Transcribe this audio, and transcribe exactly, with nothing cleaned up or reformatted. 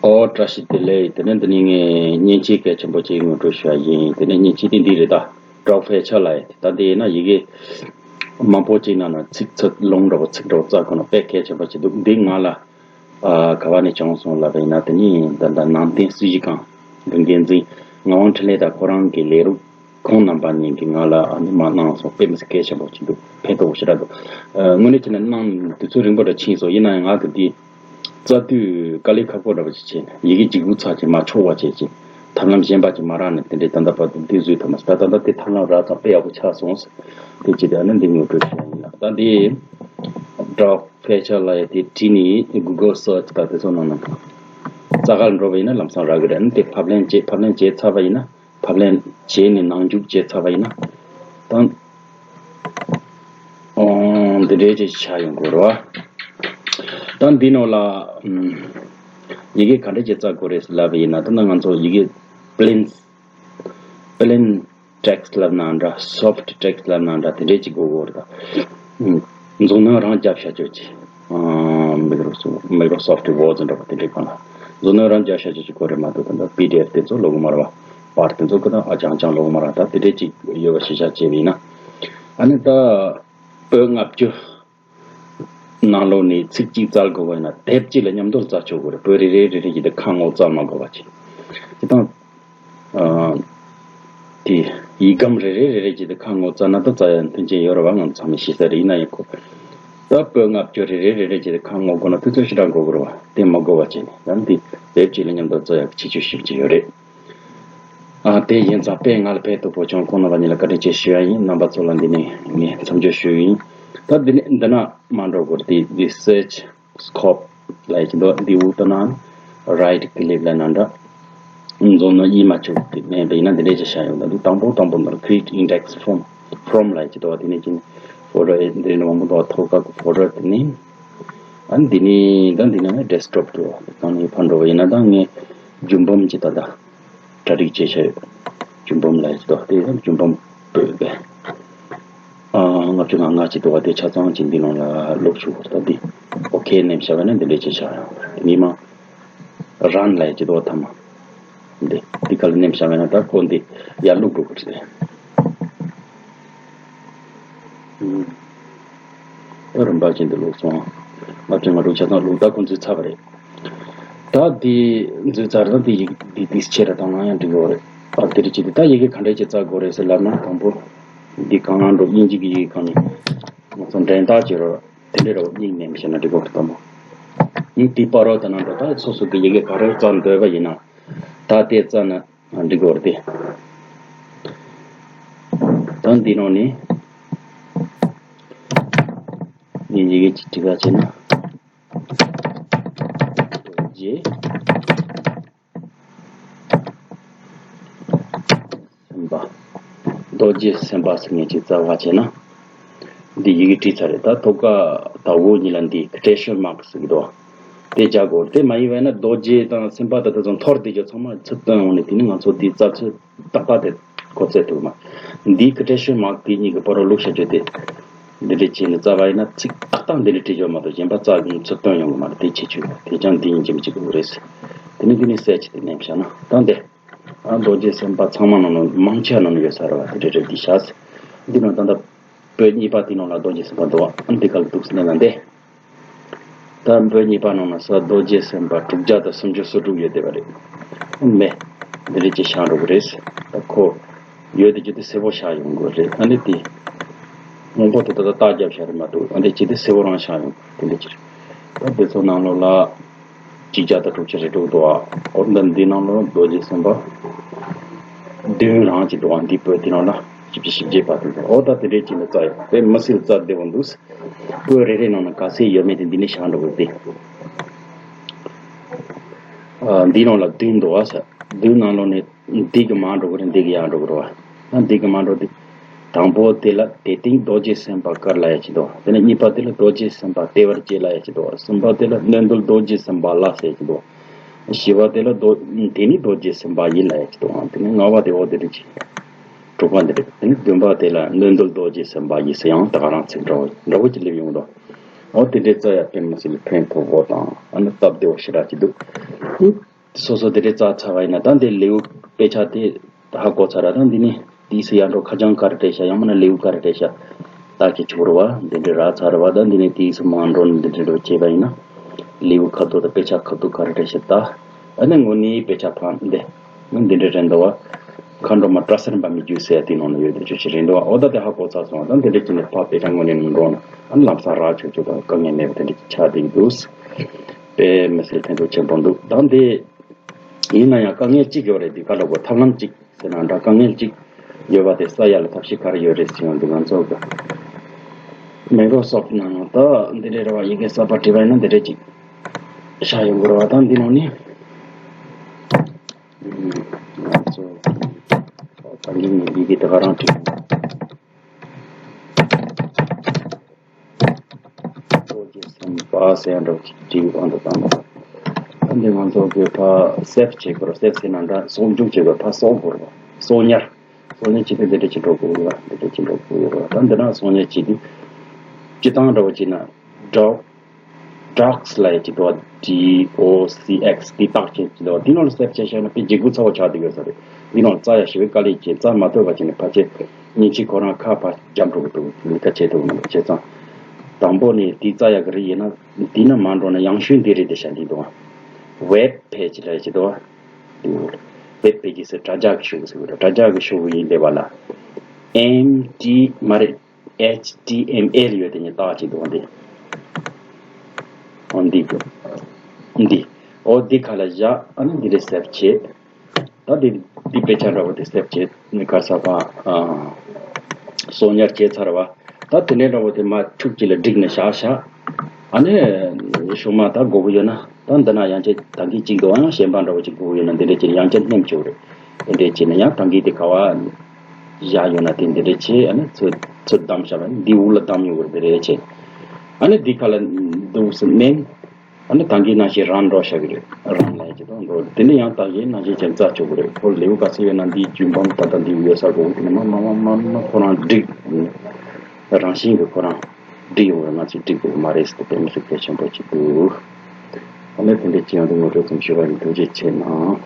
ཨོ་བཀྲ་ཤིས་བདེ་ལེགས། དེ་ནས་འདི་ནས་ངས་མཉེན་ཆས་གལ་ཆེན་པོ་ཅིག་ངོ་སྤྲོད་ཞུ་བ་ཡིན། དེ་ནས་མཉེན་ཆས་དེ་འདི་རེད་ད། ཌོག་ཕེ་ཆར་ལབ་ཡ་དེ། ད་འདི་ཡིན་ན་ཡི་གེ་མང་པོ་ཅིག་ནང་ན་ཚིག་ཚིག་ལུང་འདྲ་པོ་ཚིག་འདྲ་པོ་བཙལ་དགོས་ན་དཔེ་གལ་ཆེན་པོ་ཅིག་འདུག་འདི་ང་ལ་ཨ་ག་བ་ནས་བྱུང་སོང་ལབ་པ་ཡིན་ན། དེ་ནི་ད་ལྟ་ནང་བསྟན་སྲིད་བྱུས་ཁང་གི་འགན་འཛིན་ངག་དབང་འཕྲིན་ལས་དང་ཁོ་རང་གི་ལས་རོགས་ཁོང་རྣམ་པ་གཉིས་ཀྱིས་ང་ལ་ཨ་ནི་མར་གནང་སོང་། དཔེ་མི་སྲིད་གལ་ཆེན་པོ་ཅིག་འདུག་ཕན་ཐོགས་པོ་ཞེ་དྲག་འདུག་ཨ་དངོས་གནས་བྱས་ན་གནང་དུས་ཚོད་རིང་པོ་འདྲ་ཕྱིན་སོང་། ཡིན་ན་ཡང་ང་གི་འདི་བཙལ་དུས་དཀའ་ལས་ཁག་པོ་འདྲ་པོ་ཅིག་བྱས་ནས་ཡི་གེ་གཅིག་པུ་ཚར་གྱི་མ་ཆོག་པ་བྱས་ཀྱི་ཐབས་ལམ་གཞན་པ་ཅིག་མ་རག་ནས་དེ་འདྲའི་ད་ལྟ་བར་དུ་འདི་བཟོས་ཐུབ་མ་སོང་། ད་ད་ལྟ་དེ་ཐབས་ལམ་རག་ཙང་དཔེ་ཡག་པོ་ཆགས་སོང་། དེ་བྱས་ཏེ་ཨ་ནི་འདི་ངོ་སྤྲོད་བྱས་ཡིན་ལ། ད་འདི་ཌོག་ཕེ་ཆར་ལབ་ཡ་དེ་བྲིས་ནས་གུ་གལ་སར་ཆི་དང་དེ་ཚོ་ནང་ན་རྩ་ཁར་འགྲོ་བ་ཡིན་ན་ལམ་སང་རག་གི་རེད། ཨ་ནི་དེ་ཕབ་ལེན་བྱས། ཕབ་ལེན་བྱས་ཚར་བ་ཡིན་ན། ཕབ་ལེན་བྱས་ནས་ནང་འཇུག་བྱས་ཚར་བ་ཡིན་ན། ད་ཨོ་འདི་འདྲའི་ཅིག་ཆགས་ཡོང་དགོས་རེད་བ། ད་འདི་ནང་ལ་ཨམ་ཡི་གེ་ག་འདྲ་ཅིག་བཙལ་དགོས་རེད་ལབ་པ་ཡིན་ན། ད་ནི་ང་ཚོ་ཡི་གེ་པི་ལེན་པི་ལེན་ཊེག་སི་ལབ་ན་འདྲ། སོཕ་ཊི་ཊེག་སི་ལབ་ན་འདྲ། དེ་འདྲའི་ཅིག་དགོས་དགོས་རེད་ད། ཨམ་མཛོད་ནང་རང་རྒྱབ་བྱ་སྤྱོད་ཅིག་ཨམ་མའི་ཀྲོ་སོཕ་མའི་ཀྲོ་སོཕ་ཝོར་ཌི་འདྲ་པོ་དེ་འདྲའི་སྒང་ལ་མཛོད་ནང་རང་རྒྱབ་བྱ་སྤྱོད་ཅིག་དགོས་རེད་མ་གཏོགས། ད་ལྟ་པི་ཌི་ཨེཕ་དེ་ཚོ་ཀློག་གི་མ་རེད་བ། པར་དེ་ཚོ་ཁོ་ན་ཨ་ཅང་ཅང་ཀློག་གི་མ་རེད། ད་དེ་འདྲའི་ཅིག་ཡོད་པ་ཞིག་བྱས་པ་ཡིན་ན། ཨ་ནི་ད་པོད་ལྔ་བཅུ་ནང་ལོགས་ནས་ཚིག་གཅིག་བཙལ་དགོས་པ་ཡིན་ན་དེབ་གཅིག་ལ་མཉམ་དུ་བཙལ་ཆོག་གི་རེད། པོད་རེ་རེ་རེ་རེ་བྱས་ཏེ་ཁ་ངོ་བཙལ་མ་དགོས་པ་བྱས། དེ་དང་ཨ་དེ་ཡིག་སྒམ་རེ་རེ་རེ་རེ་བྱས་ཏེ་ཁ་ངོ་བཙལ་ན་ད་བཙལ་ཡ་མཐུན་རྐྱེན་ཡོད་རེད་བ། ང་ཚོ་ཚང་མས་ཤེས་གསལ་རེད། ཡིན་ན་ཡང་ཁོ་ད་པོད་ལྔ་བཅུ་རེ་རེ་རེ་རེ་བྱས་ཏེ་ཁ་ངོ་དགོས་ན་དུས་ཚོད་ཞེ་དྲག་འགོར་གི་རེད་བ། དེ་མ་དགོས་པ་བྱས་ནས་ད་འདི་དེབ་གཅིག་ལ་མཉམ་དུ་བཙལ་ཡག་གི་ཁྱད་ཆོས་ཞེ་པོ་ཅིག་ཡོད་རེད། ཨ་དེ་ཡིན་ཙང་དཔེ་ང་ལ་ཕན་ཐོགས་པོ་བྱུང་། ཁོང་རྣམ་པ་གཉིས་ལ་བཀའ་དྲིན་ཆེ་ཞུ་ཡ་ཡིན། རྣམ་པ་ཚོ་ལ་འདི་ནས་ངས་མཚམས་འཇོག་ཞུ་ཡིན། ད་འདི་ནས་འདི་ན་མ་འགྲོ་དགོས་རེད། དེ་འདི་སེར་ཆི་སི་ཀོབ་ལབ་ཀྱི་འདུག་འདི་འོག་ཏུ་ན་རའིཊ་ཀི་ལིག་ལབ་ན་འདྲ། འཛོམས་ནོ་ཡིད་མ་ཆོག་གི་མེད་པ་ཡིན་ན་འདི་འདྲས་ཅིག་བྱ་ཡོང་། ད་འདི་དང་པོ་དང་པོ་ནོར་create index from from ལབ་ཀྱི་འདུག་དེ་ནས་ཀྱི་ཕོལ་ཌར་འདི་ནས་མང་པོ་འདུག་ཐོག་ཁ་གི་ཕོལ་ཌར་དེ་ནས། ཨ་འདི་ནས་ད་འདི་ན་ཌེ་སི་ཊོབ་འདུག་དེ་ནས་ཕར་འགྲོ་བ་ཡིན་ན་ད་ངས་རྒྱུན་འབུམ་གྱི་ད་ལྟ་གྲ་སྒྲིག་བྱས་བྱས། རྒྱུན་འབུམ་ལབ་ཀྱི་འདུག་དེ་ཡང་རྒྱུན་འབུམ་པོད་པས། ཨ་ལྔ་བཅུ་ང་ལྔ་ཅིག་འདུག་པ། དེ་ཆ་ཚང་ཅིག་འདི་ནང་ལ་ཀློག་ཆོག་གི་རེད། ད་འདི་ཨོ་ཁེ་མནན་བཞག་པ་ན་འདི་འདྲས་ཅིག་ཆགས་ཡོང་། དེ་ནས་མ་རན་ལབ་ཀྱི་འདུག་ཐ་མ་འདི་འདི་ག་ལ་མནན་བཞག་པ་ན་ད་ཁོ་འདི་ཡར་ཀློག་འགྲོ་གི་རེད། ཨུམ། ད་རིམ་པ་བཞིན་དུ་ལོག་སོང་། ང་ཚོས་ང་ཚོ་ཆ་ཚང་ལུགས་ལྟ་ཁོ་ཚོས་ཚར་བ་རེད། ད་འདི་འཛུལ་ཚར་ན་འདི་ཡིག་འདི་ཏིས་ཆེ་ར་དང་ང་ཡང་འགྲིག་གི་རེད། ཨ་དེ་རེད་ཅི་དེ་ད་ཡི་གེ་ག་འདྲས་ཅིག་བཙལ་དགོས་རེད་ཟེར་ལབ་ན། དང་པོ་འདི་གང་ང་འགྲོ་དབྱིན་ཇི་གི་ཡི་གེ་གང་ནས་ང་ཚོ་འགྲན་རྟགས་བྱེད་རོགས་དེ་འདྲས་རོགས་གཉིས་ནས་མི་ཤེས་ན་འགྲིག་གི་རེད། དང་པོ་ཡིག་འདི་པར་རོགས་དང་ན་འགྲོ། ད་སོ་སོ་གི་ཡི་གེ་ག་རེ་བཙལ་འདོད་པ་ཡིན་ན་ད་དེ་བཙལ་ན། ཨ་འདི་གོ་རེད་དེ། ད་འདི་ནང་ནས་ངས་ཡི་གེ་ཅིག་འབྲི་ག་བྱས་ན། རྡོ་རྗེ་སེམས་དཔའ། རྡོ་རྗེ་སེམས་དཔའ་ཟེར་ངས་ཅིག་རྩ་བ་བྱས་ན། འདི་ཡི་གེ་བྲིས་ཚར་རེད། ད་ཐོག་ཁ་ད་འོག་གཉིས་ལ་འདི་ཀོ་ཊེ་ཤན་མཱག་ཟེར་གི་འདུག་དེ་རྒྱག་དགོས། དེ་མ་ཡིན་པ་ན་རྡོ་རྗེ་དང་སེམས་དཔའ་དང་དེ་ཚོ་འཐོར་བསྡད་རྒྱུ་ཚང་མ་ཚུར་བཏོན་ཡོང་ནས་དེ་ནི་ང་ཚོ་འདི་བཙལ་ཚུལ་ཏག་ཏག་དེ་གོ་ཚད་ཐུབ་མ། འདིའི་ཀོ་ཊེ་ཤན་མཱག་དེ་གཉིས་ཀྱི་བར་རུ་བླུགས་བྱ་རྒྱུ་དེ་འདི་འདྲ་བྱས་ནས་བཙལ་བ་ཡིན་ན་ཚིག་ཏག་ཏག་འདི་འདྲ་བྲིས་ཆོག་མ་གཏོགས་གཞན་པ་བཙལ་ཚུར་བཏོན་ཡོང་གི་མ་རེད། དེ་ཁྱད་ཆོས་རེད། དེ་ཀྱང་འདི་ཡིན་གྱི་མི་བྱེད་དགོས་རེད། དེ་ནི་འདི་ནི་གསལ་བྱེད་དེ་མནན་བཞག་ན་ད་འདི། ཨ་རྡོ་རྗེ་སེམས་དཔའ་ཚང་མ་ནང་ལ་མང་ཆེ་བ་ནང་ལ་ཡོད་ས་རེད་བ། དེ་འདྲ་རེད། འདི་བཞག་འདི་ནང་ད་ལྟ་པོད་གཉིས་པ་དེ་ནང་ལ་རྡོ་རྗེ་སེམས་དཔའ་འདུག་ཨ་འདི་ག་ལ་འདུག་ཟེར་ན་ལ་འདི། ད་པོད་གཉིས་པ་ནང་ན་ས་རྡོ་རྗེ་སེམས་དཔའ་དྲུག་བརྒྱ་དང་སུམ་ཅུ་སོ་དྲུག་ཡོད་བསྡད་པ་རེད། མེད། འདི་རེད་ཅེས་བཞག་འགྲོ་གི་རེད། ད་ཁོ་ཡོད་དེ་རྒྱུ་དེ་གསལ་པོ་བཞག་ཡོང་དགོས་རེད། ཨ་ནི་དེ་སྔོན་པོ་དེ་ད་ལྟ་རྟགས་རྒྱབ་བཞག་རེད་མ་གཏོགས། ཨ་འདི་ཅི་དེ་གསལ་པོ་རང་བཞག་ཡོང་དེ་འདྲ་ཅི་རེད། ད་དེ་ཚོ་ནང་ལོགས་ལ་གཅིག་བརྒྱ་དང་དྲུག་ཅུ་རེ་དྲུག་འདུག་ཨ། འོ་ད་འདི་ནང་ལོགས་རྡོ་རྗེ་སེམས་དཔའ་བདུན་རང་ཅིག་འདུག་ཨ། འདི་པོད་དེ་ནང་ལ་བཞི་བཅུ་ཞེ་བརྒྱད་པ་དེ་འདུག་འོ་ད་དེ་འདྲའི་ཅིག་ལ་བཙལ་ཡོང་དེ་མི་སྲིད་བཙལ་བདེ་བོ་འདུག་པོད་རེ་རེ་ནང་ན་ག་ཚད་ཡོད་མེད་དེ་འདི་ནས་བཞག་འགྲོ་དགོས་ཏེ། ཨ་འདི་ནང་ལ་བདུན་འདུག་བ་ས། བདུན་ནང་ལོགས་ནས་འདི་གི་མར་འགྲོ་གི་རེད། འདི་གི་ཡར་འགྲོ་གི་རེད་བ། ཨ་འདི་གི་མར་འགྲོ་དེ། དང་པོ་དེ་ལ་དེ་སྟེང་རྡོ་རྗེ་སེམས་དཔའ་དཀར་ལབ་ཡ་ཅིག་འདུག་དེ་ནས་གཉིས་པ་དེ་ལ་རྡོ་རྗེ་སེམས་དཔའ་བདེ་བར་གཤེགས་ལབ་ཡ་ཅིག་འདུག་གསུམ་པ་དེ་ལ་གནོད་འདུལ་རྡོ་རྗེ་སེམས་དཔའ་ལ་ཟེར་ཡ་ཅིག་འདུག་བཞི་པ་དེ་ལ་རྡོ་དེ་ནི་རྡོ་རྗེ་སེམས་དཔའ་ཡི་ལབ་ཡ་ཅིག་འདུག་དེ་ནས་ལྔ་པ་དེ་འོ་དེ་རེད་ཅིག་དྲུག་པ་འདི་རེད། དེ་ནས་བདུན་པ་དེ་ལ་གནོད་འདུལ་རྡོ་རྗེ་སེམས་དཔའ་ཡི་ཟེར་ཡང་ད་ག་རང་ཚིག་འདྲ་བོ་འདྲ་བོ་ཅིག་སླེབས་ཡོང་གི་འདུག་འོ་དེ་འདྲའི་རྩ་ཡ་ཕན་མི་སྲིད་ལ་ཕན་ཐོགས་བོ་དང་ཨ་ནི་སྟབས་བདེ་བོ་ཞེ་དྲག་ཅིག་འདུག་སོ་སོ་དེ་འདྲའི་རྩ་ཚར་བ་ཡིན་ན་ད་འདི་ལེའུ་དཔེ་ཆ་དེ་ཧ་གོ་ཚར་ར་ད་འདི་ནི་དེའི་སུ་ཡར་འགྲོ་ཁ་བྱང་ག་རེ་སྤྲད་ཤག་ཡང་མིན་ན་ལེའུ་ག་རེ་སྤྲད་ཤག་ད་ཁྱེད་ཆོག་རུ་བ་འདི་འདྲའི་ར་ཚར་ར་བ་ད་འདི་ནི་དེའི་སུ་མ་འགྲོ་ནི་འདི་འདྲའི་འགྲོ་བྱས་པ་ཡིན་ན་ལེའུ་ཁ་ཐོག་ད་དཔེ་ཆ་ཁ་ཐོག་ག་རེ་སྤྲད་ཤག་ད་ཨ་ནི་དངོས་གནས་དཔེ་ཆ་ཕ་འདི་ནི་འདི་འདྲའི་རེད་འདུག་བ། མཁའ་འགྲོ་མ་བཀྲ་གསལ་འབར་མའི་རྒྱུད་ཟེར་ཡ་དེའི་ནང་ན་ཡོད་དེ་ཆོས་ཅིག་རེད་འདུག་བ། འོ་ད་དེ་ཧ་གོ་ཚར་སོང་བ་ད་འདི་འདྲའི་ཅི་ནས་ཕ་དཔེ་ཆ་དངོས་གནས་ནང་འགྲོ་ན་ཨ་ནི་ལམ་སང་ར་ཆོག་ཆོག་ད་དཀའ་ངལ་མེད་པ་དེ་འདྲ་ཅིག་ཆགས་བསྡད་ཀྱི་འདུག་དཔེ་མི་སྲིད་ཕན་ཐོགས་ཆེན་པོ་འདུག་ད་འདི་ཡིན་ན་ཡང་དཀའ་ངལ་གཅིག་ཡོད་རེད། འདི་ག་ལ་གོ་ཐབས་ལམ་གཅིག་ཟེར་ན་འདྲ་དཀའ་ངལ་གཅིག་ཡོད་པ་དེ་ས་ཡ་ལ་ཐབས་ཤེས་ག་རེ་ཡོད་རེད་ཟེར་ཡང་འདི་ང་ཚོ་གི་Microsoft་ནང་ལ་ད་འདི་རེད་ར་བ་ཡི་གེ་གསར་པ་བྲིས་པ་ཡིན་ན་འདི་འདྲ་ཅིག་ཤ་ཡོང་གི་ར་བ། ད་འདི་ནང་ནས་ང་ཚོ་ད་འདི་ནས་ཡི་གེ་དེ་ག་རང་བྲིས། ཏོག་ཅེས་སེམས་པ་སེམས་འགྲོ་ཅིག་དྲིན་དབང་དུ་བཏང་བ། ད་འདི་ང་ཚོ་གི་ཕ་སེབ་བྱེད་དགོས་ར། སེབ་བྱེད་ན་འདྲ་གསོག་འཇོག་བྱེད་དགོས་ཕ་གསོག་དགོས་ར། གསོག་ཉར། གསོག་ཉར་བྱེད་དུས་འདི་འདྲ་ཅིག་འགྲོ་དགོས་ཡོད་ར། འདི་འདྲ་ཅིག་འགྲོ་དགོས་ཡོད་ར། ད་འདི་ན་གསོག་ཉར་བྱེད་དུས་སྤྱི་བཏང་འདྲ་བོ་བྱེད་ན་འགྲོ། Docs ལ་ཡ་ཅིག་འདུག D O C X དེ་རྟགས་ཅན་ཅིག་འདུག་དེ་ནང་ལ་སེབ་བྱས་བཞག་ན་དཔེ་ལྗིད་པོ་ཚ་བོ་ཆགས་བསྡད་ཡོད་ས་རེད། དེ་ནང་ལ་རྩ་ཡ་ཞེ་པོའི་དཀའ་ལས་བྱས་རྩ་མ་ཐུབ་པ་བྱས་ནས་ཕལ་ཆེར་མཉེན་ཆས་ཁོ་རང་ཁ་ཕར་འཇམ་འགྲོ་གི་འདུག་ལས་ཀ་བྱེད་ཐུབ་མི་འདུག་བྱས་ཙང་། དང་པོ་ནས་དེ་རྩ་ཡ་གི་རིགས་ཡིན་ན་དེ་ན་མ་འགྲོ་ན་ཡང་ཤོས་འདི་རེད་དེ་བྱ་འདི་འདུག Web page ལ་ཡ་ཅིག་འདུག Web page ཟེར་དྲ་རྒྱ་གི་ཤོག་ཟེར་གི་རེད། དྲ་རྒྱ་གི་ཤོག་ཡིན་བསྡད་པ་ལ་M T མ་རེད། H T M L ཡོད་དེ་ཉིད་རྟགས་ཅིག་འདུག་འདི། འོ་འདི་འདི། འོ་འདི་ཁ་ལ་བཞག་ཨ་ནི་འདི་རེད་སེབ་བྱེད། ད་འདི་འདི་དཔེ་ཆ་འདྲ་བོ་དེ་སེབ་བྱེད་ནི་ག་ས་པ་གསོག་ཉར་བྱས་ཚར་བ། ད་དེ་ནས་འདྲ་བོ་དེ་མ་ཁྱུག་ཅིག་ལ་བསྒྲིགས་ནས་བཞག་བཞག་ཨ་ནི་ཤུག་མ་ད་དགོས་ཀྱི་ཡོད་ན་ད་འདི་ན་ཡང་ཅིག་ད་གིན་གཅིག་འདུག་ཨང་གཞན་པ་འདྲ་བོ་ཅིག་དགོས་ཀྱི་ཡོད་ན་འདི་འདྲ་ཅིག་ཡང་ཅིག་སྣེམ་ཆོག་རེད། དེ་འདྲ་ཅིག་ན་ཡང་ད་གིན་དེ་ག་བ། བཞག་ཡོད་ན་དེ་འདི་འདྲ་བྱས་ཨ་ནི་ཚུར་ཚུར་བསྡམས་བཞག་པ་འདི་འུ་ལ་བསྡམས་ཡོད་པ་འདི་རེད་བྱས། ཨ་ནི་འདི་ཁ་ལ་འདུག་སེ་མནན། ཨ་ནི་ད་གིན་ནང་བཞིན་རང་འགྲོ་བཞག་གི་རེད། རང་ལ་ཡ་ཅིག་དང་འགྲོ་དེ་ནི་ཡང་ད་གིན་ནང་བཞིན་བྱས་རྩ་ཆོག་གི་རེད། ཁོ་ལེའུ་ག་ཚོད་ཡོད་ན་འདིའི་རྒྱུན་འབངས་ད་ལྟ་འདི་ཡོད་ས་གོ་དེ་ནི་མ་མ་མ་མ་མ་ཁོ་རང་འགྲིག་རང་བཞིན་གྱི་ཁོ་རང་འགྲིག་ཡོང་བ་ང་ཚོས་འགྲིག་དགོས་མ་རེད་ཟེར་ཏེ་དཔེ་མི་སྲིད་གལ་ཆེན་པོ་ཅིག་འདུག་ཨ་ནི་དེ་འདྲ་ཅིག་ཡང་དུ་ངོ་སྤྲོད་ཙམ་ཞུ་བ་ཡིན། ཐུགས་རྗེ་ཆེ་གནང་།